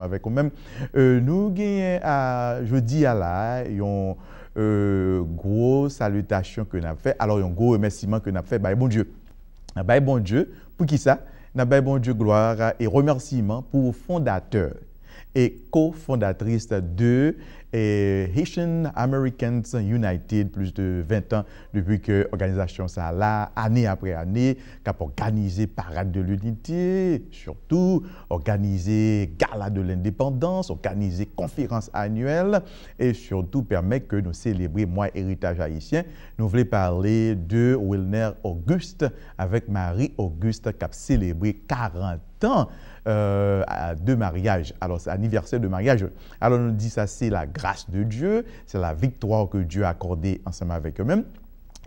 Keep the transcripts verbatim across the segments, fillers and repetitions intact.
avèk ou menm. Euh, nou genyen a jodi a la yon euh, gwo salitasyon ke n ap fè. Alò, yon gwo remèsiman ke n ap fè bay Bondye. N ap bay Bondye, pou ki sa? N ap bay Bondye glwa e remèsiman pou fondatè e kofondatris de eh, Haitian Americans United, plis de ven an depi ke òganizasyon sa la, ane apre ane, k ap òganize Parad de Linite, sitou òganize Gala de Lendepandans, òganize konferans anyèl, e sitou pèmèt ke nou selebre mwa eritaj ayisyen. Nou vle pale de Wilner Auguste avèk Marie Auguste k ap selebre karant an euh, de maryaj. Alò, se anivèsè de maryaj. Alò, nou di sa, se la grâce de Dieu, c'est la victoire que Dieu a accordée ansanm avèk yo menm.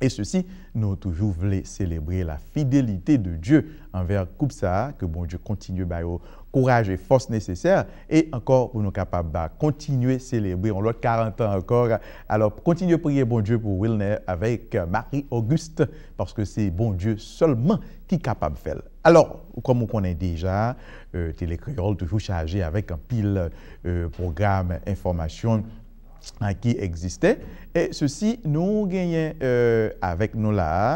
E sesi, nou toujou vle selebre la fidélité de Dieu anvè koup sa a, ke Bondye kontinye ba yo kouraj e fòs nesesè, e ankò pou nou kapab kontinye selebre yon lòt karant an ankò. Alò, kontinye priye Bondye pou Wilner avèk Marie Auguste, paske se Bondye sèlman ki kapab fè l. Alò, kòm ou konnen deja, euh, Tele Kreyòl toujou chaje avèk anpil euh, pwogram enfòmasyon euh, ki egziste. E sesi, nou genyen euh, avèk nou la a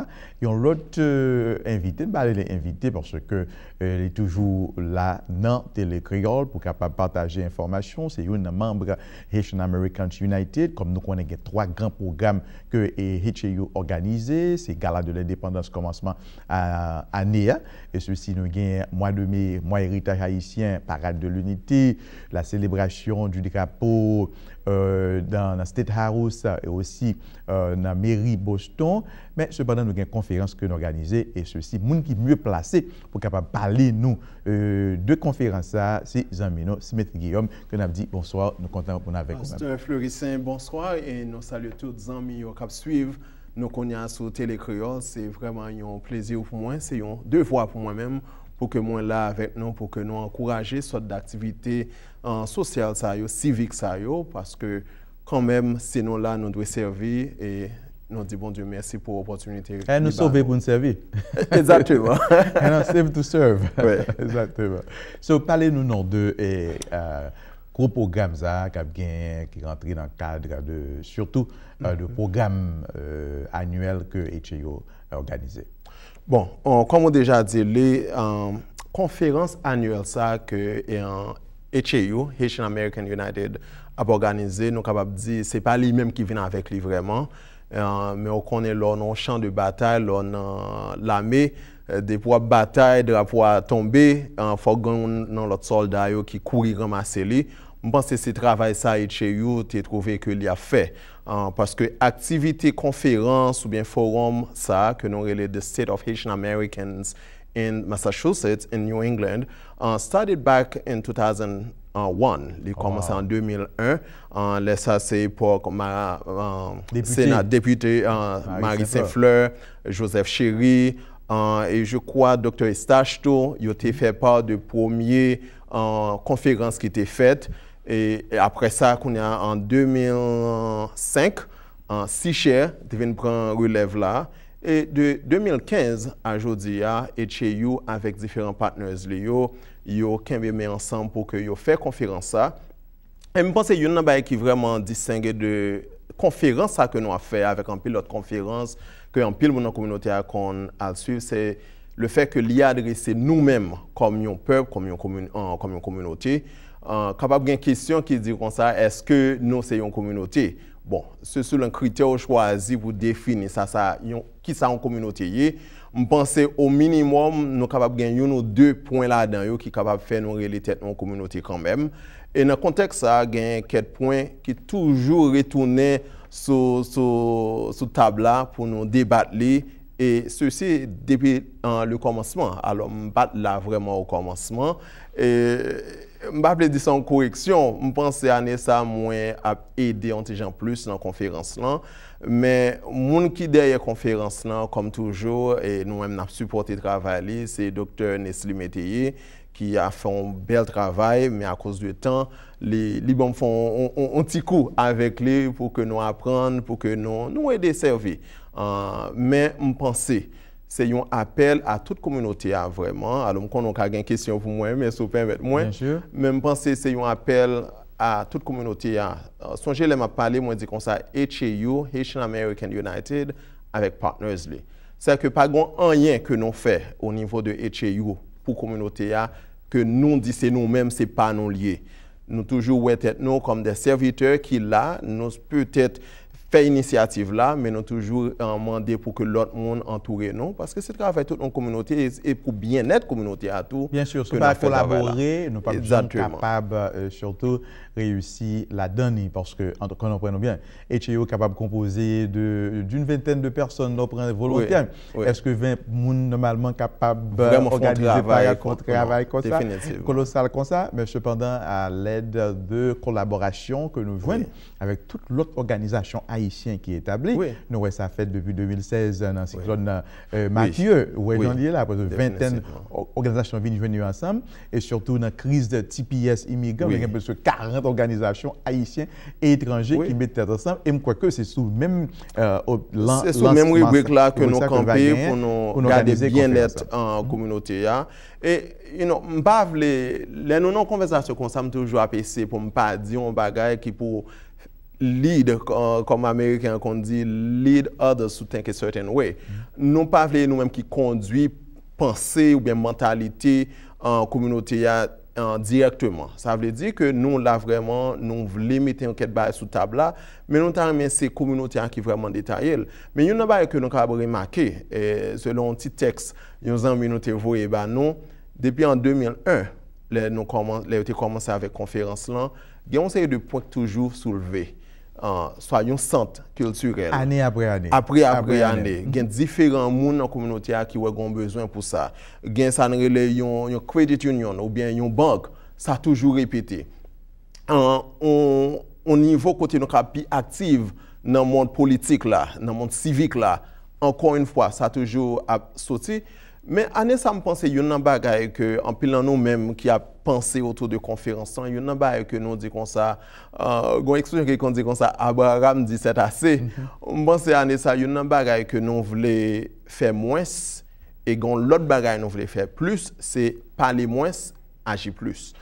yon lòt euh, envite, m pa rele envite paske euh, li toujou la nan Tele Kreyòl pou kapab pataje enfòmasyon. Se youn nan manm Haitian Americans United. Kòm nou konnen gen twa gran pwogram ke eh, H A U òganize, se Gala de Lendepandans kòmansman a ane a. E sesi, nou gen mwa de me, mwa eritaj ayisyen, Parad de Linite, la selebrasyon du drapo euh, dans, dans State House e osi euh, nan meri Boston. Men sepandan, nou gen konferans ke nou òganize e sesi, moun ki mye plase pou kapab pale nou euh, de konferans sa, se zanmi nou, Simetri Guillaume, ke n ap di bonswa, nou kontan pou n avèk ou menm. Pastè Fleurissaint, bonswa, e nou salye tout zanmi yo k ap swiv nou kounye a sou Tele Kreyòl. Se vrèman yon plezi pou mwen, se yon devwa pou mwen menm, pou ke mwen la avèk nou, pou ke nou ankouraje sòt daktivite euh, sosyal sa yo, sivik sa yo, paske kanmenm, se nou la, nou dwe sèvi, e nou di Bondye mèsi pou opòtinite. E nou sove pou n sèvi. Exactement. And I save to serve. Exactement. So, pale nou non de eh, euh, gwo pwogram sa a k ap gen, ki rantre nan kad de, sitou euh, de pwogram euh, anyèl ke H A U òganize. Bon, euh, kòm ou deja di li, euh, konferans anyèl sa ke euh, H A U, Haitian American United, ap òganize, nou kapab di se pa li menm ki vin avèk li vrèman. Euh, men ou konnen lè w nan yon chan de batay, lè w nan lame, euh, depi w ap batay, drapo a tonbe, euh, fòk gen youn nan lòt sòlda yo ki kouri ranmase li. M panse se travay sa H A U te twouve ke li ap fè. Euh, paske aktivite konferans oubyen forum sa ke nou rele The State of Haitian Americans in Massachusetts, in New England, uh, started back in two thousand one. Li kòmanse an de mil en. Uh, lè sa se epòk ma, uh, Sena, depite uh, Marie Saint Fleur, Joseph Chéry, uh, e je crois Doktè Eustache tou, yo te fè pa de premye uh, konferans ki te fèt. E, e apre sa, kounye a, an de mil senk, uh, Sichè te vin pran relèv la. E de de mil kenz a jodi a, H A U avèk diferan partners li yo, yo kenbe men ansanm pou ke yo fè konferans sa. E m panse youn nan bagay ki vrèman distenge de konferans sa ke nou ap fè avèk anpil lòt konferans ke anpil moun nan kominote a konn al swiv, se le fè ke li adrese nou menm kòm yon pèp, kòm yon komin-, an, kòm yon kominote, an, kapab gen kesyon ki di konsa, èske nou se yon kominote? Bon, se selon kritè ou chwazi pou defini sa, sa, yon, kisa yon kominote ye. M panse, o minimòm, nou kapab gen youn ou de pwen ladan yo ki kapab fè nou rele tèt nou yon kominote kanmenm. E nan kontèks sa, gen kèk pwen ki toujou retounen sou, sou, sou tab la pou nou debat li. E sesi depi an, le kòmansman. Alò, m pa t la vrèman o kòmansman. E m pa vle di sa yon koreksyon. M panse ane sa, mwen ap ede yon ti jan plis nan konferans lan. Men moun ki dèyè konferans lan, kòm toujou, e nou menm n ap sipòte travay li, se Doktè Nesly Métayer, ki a fè yon bèl travay, men akoz de tan, li, li ban m fè yon, yon, yon, yon ti kou avèk li pou ke nou aprann, pou ke nou, nou ede sèvi. Ah, men m panse, Se yon apèl a tout kominote a vrèman. Alò, m konnen w ka gen kesyon pou mwen, men si w pèmèt mwen, men m panse se yon apèl a tout kominote a. Sonje lè m ap pale, mwen di konsa, H A U, Haitian American United, avèk partners li. Sèke pa gen anyen ke nou fè o nivo de H A U pou kominote a, ke nou di se nou menm, se pa nou l ye. Nou toujou wè tèt nou kòm de sèvitè ki la, nou petèt fè inisyativ la, men nou toujou mande pou ke lòt moun antoure nou, paske se travay tout yon kominote e pou byennèt kominote a tou. Byen si, si nou pa kolabore, nou p ap janm kapab sitou reyisi ladan li, paske, konprann nou byen, H A U kapab konpoze de d'une vingtaine de personnes, lè w pran volontè. Èske ven moun nòmalman kapab òganize parèy, fè yon travay konsa, kolosal konsa? Men sepandan, a lèd de kolaborasyon ke nou jwenn avèk tout lòt òganizasyon ayisyen ki etabli, nou wè sa fèt depi de mil sèz nan siklòn Matye, ou wè jan li ye la, prèske ventèn òganizasyon vin jwenn yo ansanm, e sitou nan kriz T P S imigran, gen prèske karant òganizasyon ayisyen e etranje ki met tèt ansanm, e m kwè ke se sou menm, se sou menm ribrik la ke nou kanpe pou nou gade byennèt kominote a. E, you know, m pa vle, lè nou nan konvèsasyon konsa, m toujou ap eseye pou m pa di yon bagay ki pou lead, kòm Ameriken an konn di, lead others to think a certain way. Nou pa vle nou menm ki kondwi panse oubyen mantalite kominote a dirèkteman. Sa vle di ke nou la vrèman, nou vle mete yon kèk bagay sou tab la, men nou ta renmen se kominote a ki vrèman detaye l. Men youn nan bagay ke nou kapab remake, selon yon ti tèks yon zanmi nou te voye ba nou, depi an de mil en, lè nou kòman-, lè yo te kòmanse avèk konferans lan, gen yon seri de pwen k toujou soulve. Swa yon sant kiltirèl. Ane apre ane. Apre, apre ane. Gen diferan moun nan kominote a ki wè gen yon bezwen pou sa. Gen sa n rele yon, yon credit union oubyen yon bank. Sa toujou repete. Yon, yon nivo kote nou ka pi aktif nan mond politik la, nan mond sivik la. Ankò yon fwa, sa toujou ap soti. Men ane sa, m panse youn nan bagay ke anpil nan nou menm ki ap panse otou de konferans lan, youn nan bagay ke nou di konsa, gen yon ekspresyon ki konn di konsa, Abraham dit c'est assez. M panse ane sa, youn nan bagay ke nou vle fè mwens, e gen yon lòt bagay nou vle fè plis, se pale mwens, aji plis.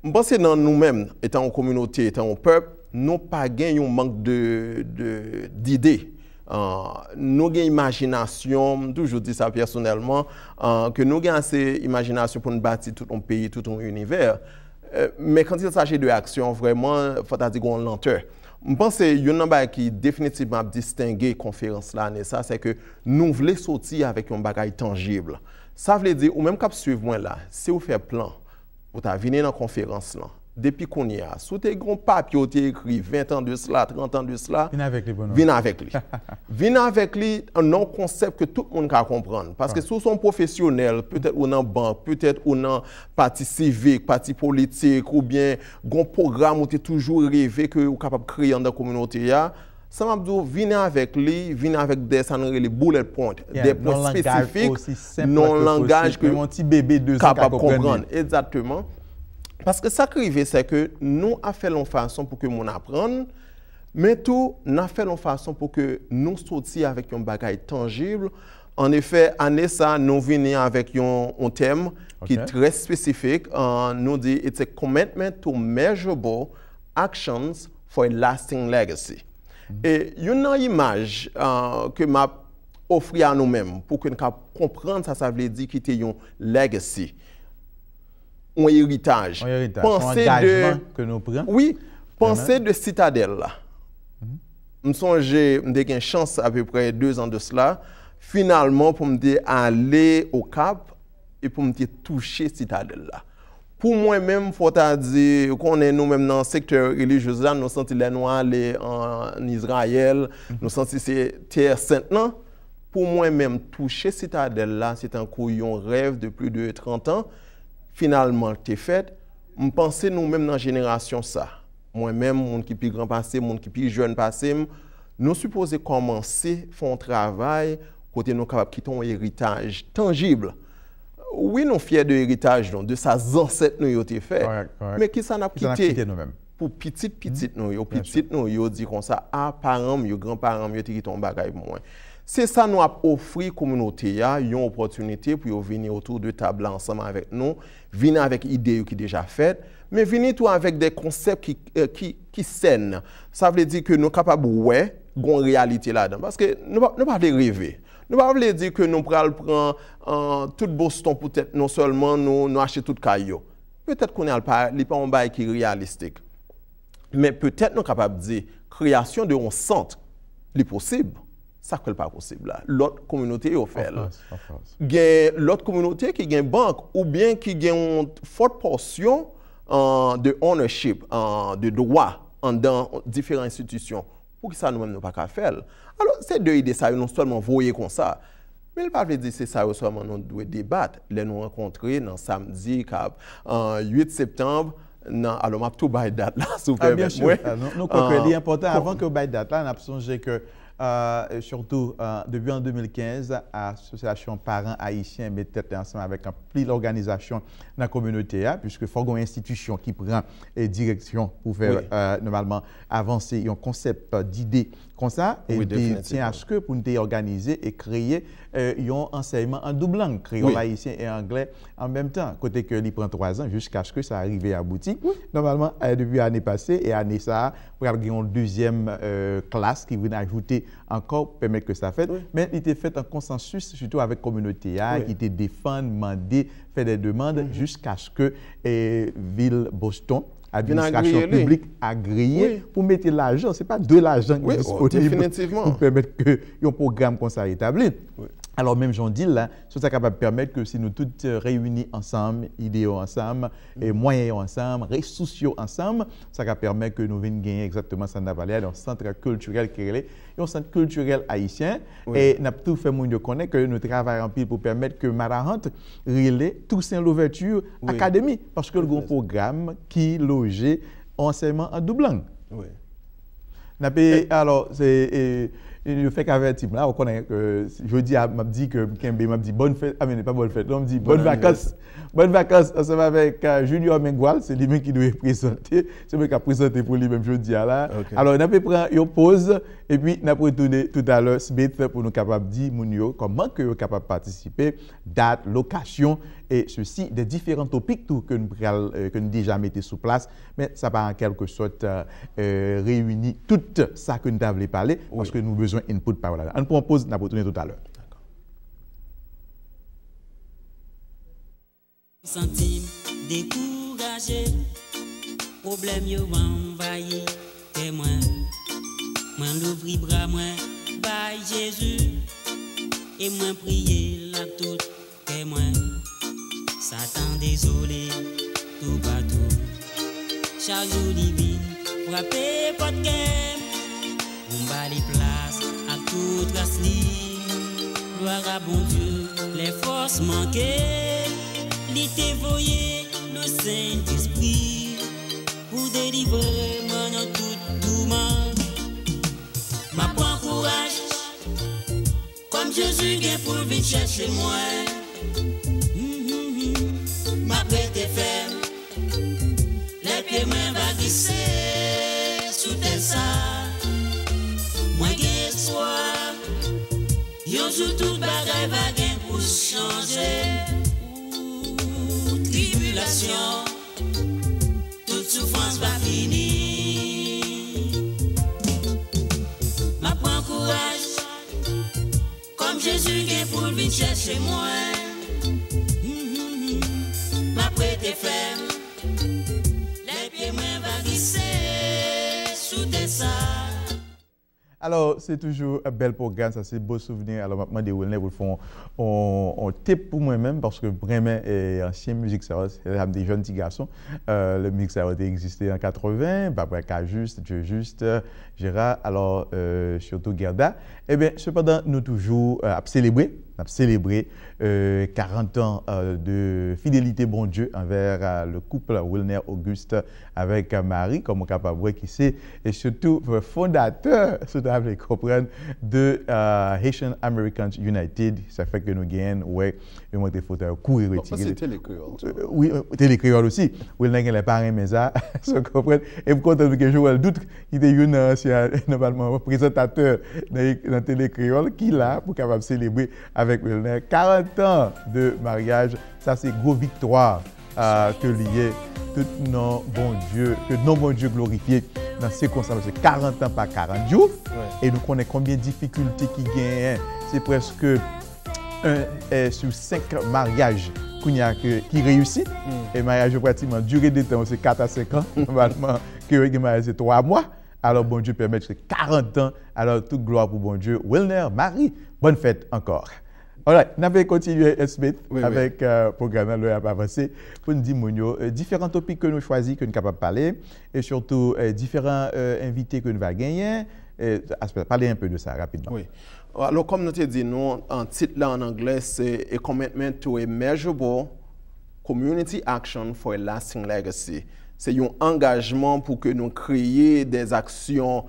M panse nan nou menm, etan yon kominote, etan yon pèp, nou pa gen yon mank de, de, dide. Nou gen imajinasyon, m toujou di sa pèsonèlman, ke nou gen ase imajinasyon pou n bati tout yon peyi, tout yon inivè. Men quand il s'agit de aksyon, vrèman, fò ta di gen yon lantè. M panse youn nan bagay ki definitivman ap distenge konferans la ane sa, se ke nou vle soti avèk yon bagay tanjib. Sa vle di, ou menm k ap swiv mwen la, si w fè plan, ou ta vini nan konferans lan. Depi kounye a, si w te gen yon papye w te ekri ven tan de sila, trant an de sila, vin avèk li pou nou. Vin avèk li. Vin avèk li nan yon konsèp ke tout moun ka konprann. Paske si w se yon pwofesyonèl, petèt ou nan bank, petèt ou nan pati sivik, pati politik, oubyen gen yon pwogram ou te toujou reve ke ou kapab kreye anndan kominote a, sa m ap di w, vin avèk li, vin avèk de sa nou rele bullet point, de pwen espesifik, nan yon langaj ke kapab konprann. Egzakteman. Paske sa k rive, se ke nou ap fè l yon fason pou ke moun aprann, men tou, n ap fè l yon fason pou ke nou soti avèk yon bagay tanjib. Annefè, ane sa, nou vini avèk yon, yon tèm ki trè espesifik. Nou di, it's a commitment to measurable actions for a lasting legacy. E youn nan imaj ke m ap ofri a nou menm pou ke n ka konprann sa sa vle di kite yon legacy, yon eritaj. Yon eritaj, yon angajman ke nou pran. Wi, panse de Sitadèl la. M sonje, m te gen chans apeprè de zan de sila, finalman pou m te ale Okap e pou m te touche Sitadèl la. Pou mwen menm, fò ta di, ou konnen nou menm nan sektè relijyez la, nou santi lè nou ale an Izrayèl, nou santi se tè sent lan. Pou mwen menm, touche Sitadèl la, se tankou yon rèv de plis de trant an. Finalman, l te fèt. M panse nou menm nan jenerasyon sa, mwen menm, moun ki pi gran pase m, moun ki pi jèn pase m, nou sipoze kòmanse fè yon travay kote nou kapab kite yon eritaj tanjib. Wi, nou fyè de eritaj nou, de sa zansèt nou yo te fè. Men kisa n ap kite pou pitit pitit nou yo, pitit nou yo di konsa, a, paran m yo, granparan m yo te kite yon bagay pou mwen. Se sa nou ap ofri kominote a, yon opòtinite pou yo vini otou de tab la ansanm avèk nou, vini avèk ide yo ki deja fèt, men vini tou avèk de konsèp ki, eh, ki, ki sèn. Sa vle di ke nou kapab wè gon reyalite ladan. Paske nou pa, nou pa vle reve. Nou pa vle di ke nou pral pran, eh, tout Boston poutèt non sèlman nou, nou achte tout kay yo. Petèt kounye a l pa, li pa yon bagay ki reyalistik. Men petèt nou kapab di kreyasyon de yon sant, li posib. Sa k fè l pa posib la? Lòt kominote yo fè l. Gen lòt kominote ki gen bank oubyen ki gen yon fòt pòsyon, eh, de ownership, eh, de dwa anndan diferan enstitisyon. Poukisa nou menm nou pa ka fè l? Alò, se de ide sa yo nou sèlman voye konsa. Men li pa vle di se sa yo sèlman nou dwe debat lè nou rankontre nan samdi k ap, eh, uit septanm, nan, alò, m ap tou bay dat la, si w pèmèt mwen. Ah, nou, nou kwè ke li enpòtan, avan ke w bay dat la, n ap sonje ke, eh, sitou, eh, depi an de mil kenz, Asosyasyon Paran Ayisyen met tèt li ansanm avèk anpil òganizasyon nan kominote a, piske fò gen yon enstitisyon ki pran, eh, direksyon pou fè, eh, nòmalman avanse yon konsèp, eh, dide konsa, e li te tyen aske pou n te òganize e kreye, eh, yon ansèyman an doub lang, kreyòl ayisyen e anglè an menm tan, kote ke li pran twa zan jiskaske sa rive abouti. Nòmalman, eh, depi ane pase e ane sa a, pral gen yon dezyèm, eh, klas ki vin ajoute ankò, pèmèt ke sa fèt. Men li te fèt an konsansis, sitou avèk kominote a, ki te defann, mande, fè de demann, jiskaske, eh, vil Boston, administrasyon piblik agreye pou mete lajan. Se pa de lajan ki disponib pou pèmèt ke yon pwogram konsa etabli. Alò, menm jan w di l la, se sa kapab pèmèt ke si nou tout, eh, reyini ansanm, ide yo ansanm, e mwayen yo ansanm, resous yo ansanm, sa ka pèmèt ke nou vin genyen egzakteman sa n ap pale a, yon sant kiltirèl ki rele yon sant kiltirèl ayisyen. E n ap tou fè moun yo konnen ke nou travay anpil pou pèmèt ke Madaant rele Toussaint Louverture Academy, paske l gen yon pwogram ki loje ansèyman an doub lang. N ap, e, alò, se, e, e, yo fèk avèti m la, ou konnen, e, jodi a, m ap di ke m kenbe, m ap di bòn fèt, a, men pa bòn fèt, non, m di bòn vakans. Bòn vakans ansanm avèk, e, Junior Mengual, se li menm ki dwe prezante, se mwen k ap prezante pou li menm jodi a la. Alò, n ap pran yon poz, epi n ap retounen toutalè, Smith, pou nou kapab di moun yo kòman ke yo kapab patisipe, dat, lokasyon, e sesi de diferan topik tou ke n pral, e, ke n deja mete sou plas. Men sa pa an kèlke sòt, e, reyini tout sa ke n ta vle pale, paske nou bezwen input pa yo la. Ann pran yon poz, n ap retounen toutalè. Santi m dekouraje, pwoblèm yo anvayi kè mwen. Mwen louvri bra mwen bay Jezi, e mwen priye l ak tout kè mwen. Satan dezole toupatou. Chak jou li vin frape pòt kè m. Pou m ba li plas ak tout ras li. Glwa a Bondye, lè fòs manke, li te voye le Sentespri pou delivre mwen nan tout touman. M ap pran kouraj, kòm Jezi gen pou l vin chèche mwen. M ap rete fèm, lè pye mwen va glise sou tè sa. Mwen gen espwa, yon jou tout bagay va gen pou chanje. Tribilasyon, tout soufrans va fini. M ap pran kouraj, kòm Jezi gen pou l vin chèche mwen. M ap rete fèm, lè pye mwen va glise sou tè sa. Alò, se toujou bèl pwogram, sa se bo souvni. Alò, m ap mande Wilner pou l fè yon, yon, yon tip pou mwen menm, paske m renmen, eh, ansyen mizik sa yo. Lè m te jèn ti gason, eh, lè mizik sa yo te egziste an katreven, Barbara Cajuste, Dieujuste, Gérard, alò, eh, sitou Guerda. Ebyen, sepandan, nou toujou, eh, ap selebre N ap selebre euh, quarante ans euh, de fidélité Bondye envers euh, le couple Wilner Auguste avec euh, Marie, comme on capable voir qui c'est, et surtout euh, fondateur, si vous voulez comprendre, de euh, Haitian Americans United. Sa fait que nous gagnons, ouais, et moi, des photos, courir, retirer. C'est Télé Créole. Euh, oui, euh, Télé Créole aussi. Wilner, il n'est pas aimé ça, si vous comprenez. Et vous comprenez que je vois le doute ki te youn nan ansyen, nòmalman, prezantatè nan, nan Tele Kreyòl, ki la pou kapab selebre avèk Wilner quarante ans de mariage. Sa se gwo viktwa euh, ke li ye. Tout non Bondye, ke non Bondye glorifye nan sikonstans, paske quarante ans pa quarante jou, e nou konnen konbyen difikilte ki genyen, se prèske un eh, sur cinq maryaj kounye a ke, ki reyisi. E maryaj yo pratikman dire de tan yo se kat a senk an. Nòmalman, ke yo gen maryaj se twa mwa. Alò, Bondye pèmèt se quarante ans. Alò, tout glwa pou Bondye. Wilner Marie, bonne fête encore. Alright, n ap kontinye Smith avèk euh, pwogram nan lè ap avanse pou n di moun yo euh, diferan topik ke nou chwazi ke n kapab pale e sitou euh, diferan euh, envite ke n va genyen. Euh, pale un peu de sa rapidman. Wi. Alò, kòm nou te di nou, an tit la an anglè se A Commitment to a Measurable Community Action for a Lasting Legacy. Se yon angajman pou ke nou kreye de aksyon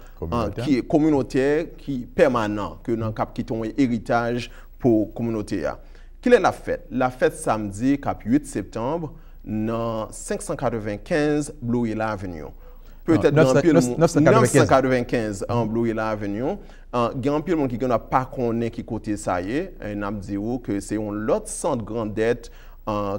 ki kominotè, ki pèmanan, ke nou kab kite yon eritaj pou kominote a. Kilè l ap fèt? L ap fèt samdi k ap uit septanm nan senk san katrevenkenz Blue Hill Avenue. Petèt gen anpil moun, nèf san katrevenkenz an Blue Hill Avenue. Gen anpil moun ki gendwa pa konnen ki kote sa ye. N ap di ou ke se yon lòt sant grandèt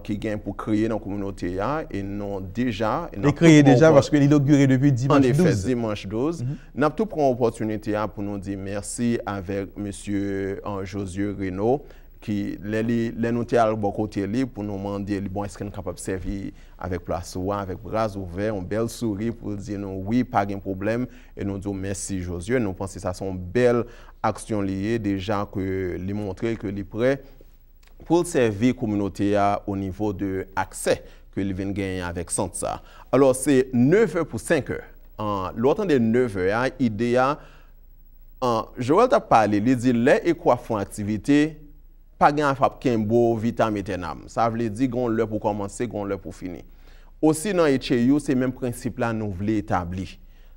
ki gen pou kreye nan kominote a e nou deja e n ap tou pran opò- Li kreye deja paske li inogire depi dimanch douz. Anefè, dimanch douz. N ap tou pran opòtinite a pou nou di mèsi avèk mesye Josué Renaud ki lè li lè nou te al bò kote li pou nou mande li bon èske n kapab sèvi avèk plas ou a avèk bra ouvè yon bèl souri pou l di nou wi pa gen pwoblèm e nou di w mèsi Josué nou panse sa se yon bèl aksyon li ye deja ke li montre ke li prè pou l sèvi kominote a o nivo de aksè ke li vin genyen avèk sant sa. Alò se nevè pou senkè. Lè w tande nevè a, ide a, Joel t ap pale, li di lè Ekwaf fè yon aktivite, pa gen afè ap kenbe w vitam etènam. Sa vle di gen yon lè pou w kòmanse, gen yon lè pou w fini. Osi nan H A U, se menm prensip la nou vle etabli.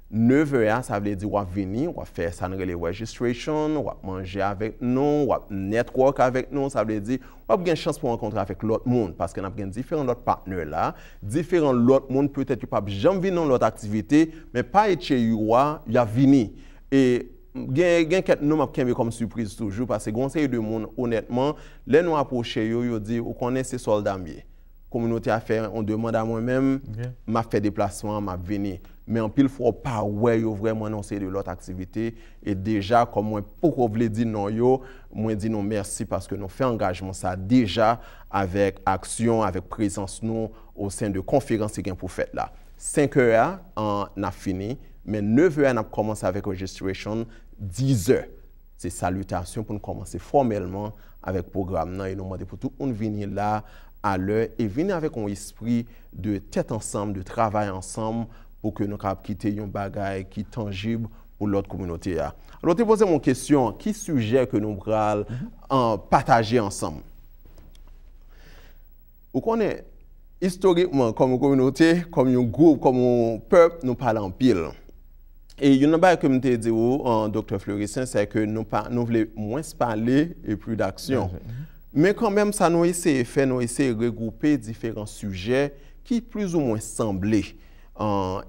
Nevè a, sa vle di w ap vini, w ap fè sa n rele registration, w ap manje avèk nou, w ap network avèk nou, sa vle di w ap gen chans pou w rankontre avèk lòt moun, paske n ap gen diferan lòt patnè la, diferan lòt moun petèt yo p ap janm vin nan lòt aktivite, men pa H A U a, y ap vini. E gen gen kèk non m ap kenbe kòm sipriz toujou, paske gen yon seri de moun onètman, lè nou apwoche yo, yo di ou konnen se sòlda m ye. Kominote a fè yon demann a mwen menm, m ap fè deplasman an, m ap vini. Men anpil fwa w pa wè yo vrèman nan yon seri de lòt aktivite. E deja, kòm mwen poko vle di non yo, mwen di nou mèsi paske nou fè angajman sa deja avèk aksyon, avèk prezans nou o sen de konferans ki gen pou fèt la. Senkè a, n ap fini, men nevè a n ap kòmanse avèk registration, dizè. Se salitasyon pou n kòmanse fòmèlman avèk pwogram nan e nou mande pou tout moun vini la alè e vini avèk yon espri de tèt ansanm, de travay ansanm pou ke nou kapab kite yon bagay ki tanjib pou lòt kominote a. Alò, te poze m yon kesyon, ki sijè ke nou pral pataje ansanm? Ou konnen, istorikman, kòm yon kominote, kòm yon gwoup, kòm yon pèp, nou pale anpil. E youn nan bagay ke m te di ou, Doktè Fleurissin, se ke nou pa, nou vle mwens pale e pli daksyon. Men kanmenm, sa nou eseye fè, nou eseye regwoupe diferan sijè ki plizoumwen sanble.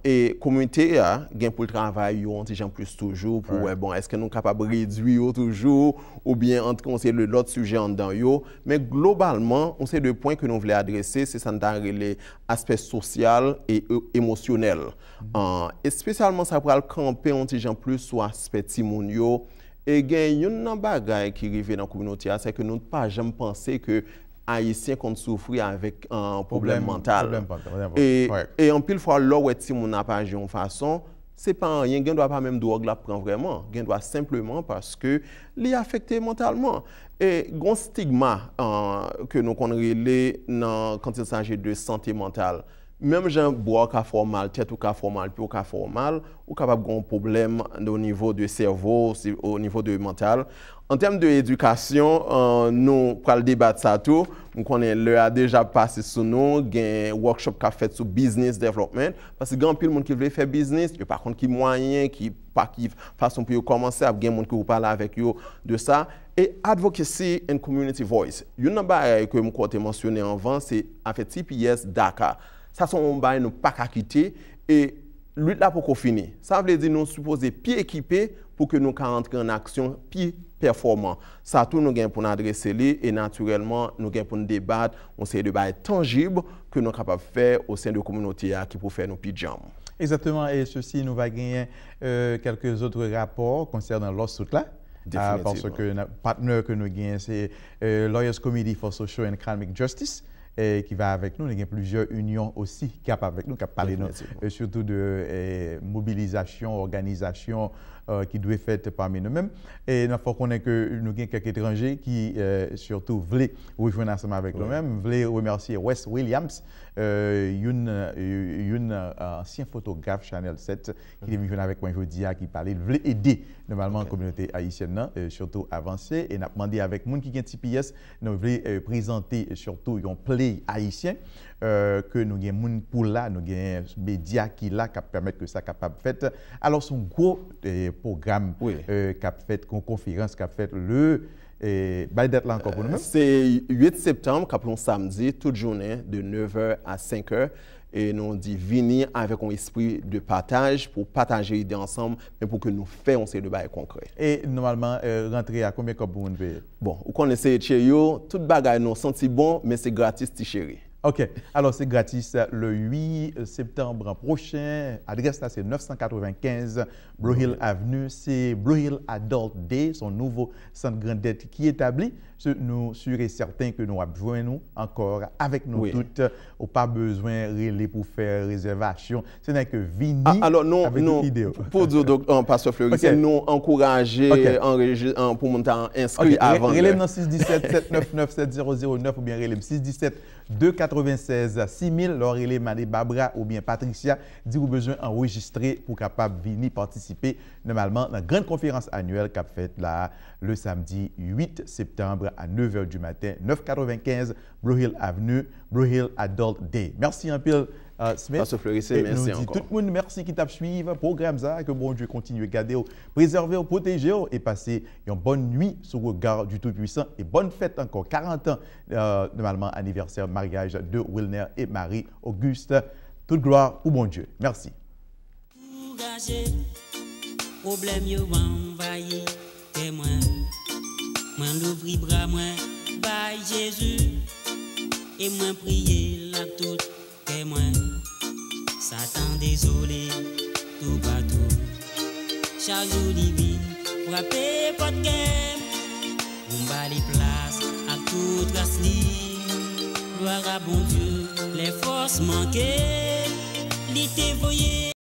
E komite a gen pou l travay yo yon ti jan plis toujou pou wè bon èske nou kapab redwi yo toujou oubyen antre yon seri de lòt sijè anndan yo. Men globalman, yon seri de pwen ke nou vle adrese, se sa n ta rele aspè sosyal e emosyonèl. Espesyalman sa pral kanpe yon ti jan plis sou aspè timoun yo. E gen youn nan bagay ki rive nan kominote a, se ke nou pa janm panse ke Ayisyen konn soufri avèk pwoblèm mantal. E anpil fwa, lè w wè timoun ap aji yon fason, se pa anyen, gendwa pa menm dwòg l ap pran vrèman, gendwa senpleman paske li afekte mantalman. E gen yon stigma ke nou konn rele nan quand il s'agit de santé mentale. Menm jan bra w ka fè w mal, tèt ou ka fè w mal, pye w ka fè w mal, ou kapab gen yon pwoblèm o nivo de sèvo, o nivo de mantal. An tèm de edikasyon, euh, nou pral debat sa tou. M konnen lè a deja ap pase sou nou, gen workshop k ap fèt sou business development, paske gen anpil moun ki vle fè biznis, yo pa konn ki mwayen, ki pa ki fason pou yo kòmanse, ap gen moun ki pou pale avèk yo de sa. E advocacy and community voice. Youn nan bagay ke m kwè w te mansyone anvan, se afè T P S, DACA. Sa se yon bagay nou pa ka kite, e lit la poko fini. Sa vle di nou sipoze pi ekipe pou ke nou ka antre an aksyon pi pèfòman. Sa tou nou gen pou n adrese li, e natirèlman nou gen pou n debat yon seri de bagay tanjib ke nou kapab fè o sen de kominote a ki pou fè nou pi djanm. Exactement, et ceci, nous va gagner euh, quelques autres rapports concernant lawsuit là. Ah, parce que na- partner que nous gagnons, c'est euh, Lawyers Committee for Social and Economic Justice, eh, ki va avèk nou. Nou gen plizyè inyon osi ki ap avèk nou, k ap pale nou, eh, surtout de eh, mobilizasyon, òganizasyon eh, ki dwe fèt pami nou menm. E n ap fè w konnen ke nou gen kèk etranje ki eh, surtout vle rejwenn ansanm avèk nou menm. M vle remèsye Wes Williams, eh, youn, eh, youn eh, ansyen fotograf Chanel sèt, ki te vin jwenn avèk mwen jodi a, ki pale, l vle ede nòmalman kominote ayisyèn nan, eh, surtout avanse. E n ap mande avèk moun ki gen T P S, nou vle eh, prezante surtout yon play ayisyen, eh, ke nou gen moun pou la, nou gen medya ki la, k ap pèmèt ke sa kapab fèt. Alò, se yon gwo eh, pwogram eh, k ap fèt, yon konferans k ap fèt le, eh, bay dat la ankò pou nou menm? Se uit septanm, k ap yon samdi, tout jounen, de nèf è a senk è. E nou di vini avèk yon espri de pataj, pou pataje ide ansanm, men pou ke nou fè yon seri de bagay konkrè. E nòmalman, eh, rantre a, konbyen kòb pou moun peye? Bon, ou konnen se Etche yo, tout bagay nou santi bon, men se gratis, ti cheri. Ok, alò se gratis le uit septanm pwochen. Adrès la se nèf san katrevenkenz Blue Hill Avenue. Se Blue Hill Adult Day, se yon nouvo sant grandèt ki etabli. Se, nou sur et certain ke nou ap jwenn ou ankò avèk nou tout. Ou pa bezwen rele pou fè rezèvasyon. Se nèk vini avèk tout ide w. Pou di w, dok- euh, Pastè Fleury, se nou ankouraje anreji- an- pou moun ta enskri avan lè. Rele m nan sis disèt, sèt nèf nèf, sèt zewo zewo nèf oubyen rele m sis disèt, de katrevennsèz, sis mil, lè w rele Mane Babra oubyen Patricia, di w bezwen anrejistre pou w kapab vini patisipe nòmalman nan grann konferans anyèl k ap fèt la le samdi uit septanm a nèf è du maten, nèf katrevenkenz Blue Hill Avenue, Blue Hill Adult Day. Mèsi anpil, euh, Smith. Pastè Fleury, se mèsi ankò. E nou di tout moun mèsi ki t ap swiv pwogram sa, ke Bondye kontinye gade w, prezève w, pwoteje w e pase yon bòn nwi sou rega du Tout-Puissant e bòn fèt ankò, karant an, euh, nòmalman anivèsè maryaj de Wilner e Marie Auguste. Tout glwa pou Bondye. Mèsi. Dekouraje, pwoblèm yo anvayi kè mwen. Mwen louvri bra mwen bay Jezi e mwen priye l ak tout kè mwen. Satan dezole toupatou. Chak jou li vin frape pòt kè m. Pou m ba li plas ak tout ras li. Glwa a Bondye, lè fòs manke, li te voye.